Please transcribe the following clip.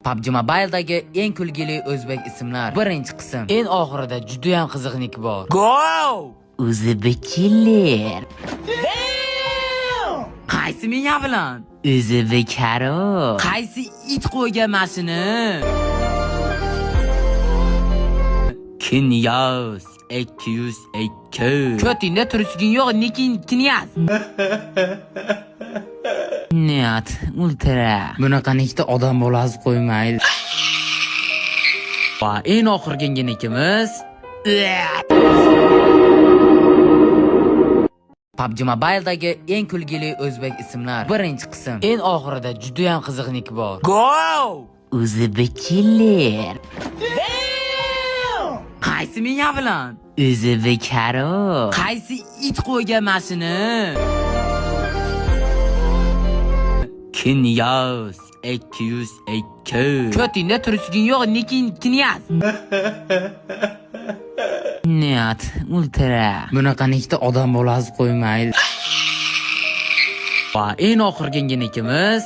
PUBG Mobile'dagi eng kulgili o'zbek ismlar. Birinchi qism. Eng oxirida juda ham qiziq nik bor. Go! O'zbekiller. Qaysi miya bilan? O'zbekaro. Qaysi it qo'ygan mashini? Knyaz 202. Ko'tingda turishgin yo'q, nekin knyaz. Niyat ultra. Bunaqa nikda odam bolasi qo'ymaydi. Va eng oxirgi nikimiz PUBG Mobile'dagi eng kulgili o'zbek ismlar. Birinchi qism. Eng oxirida juda ham qiziq nik bor. Go! O'zbekiller. Qaysi miya bilan? O'zbekaro. Qaysi it qo'ygan mashini? Knyaz 202. Ko'tingda turishgin yo'q, nekin knyaz. Niyat ultra. Bunaqa nikda odam bolasi qo'ymaydi. Va eng oxirgi nikimiz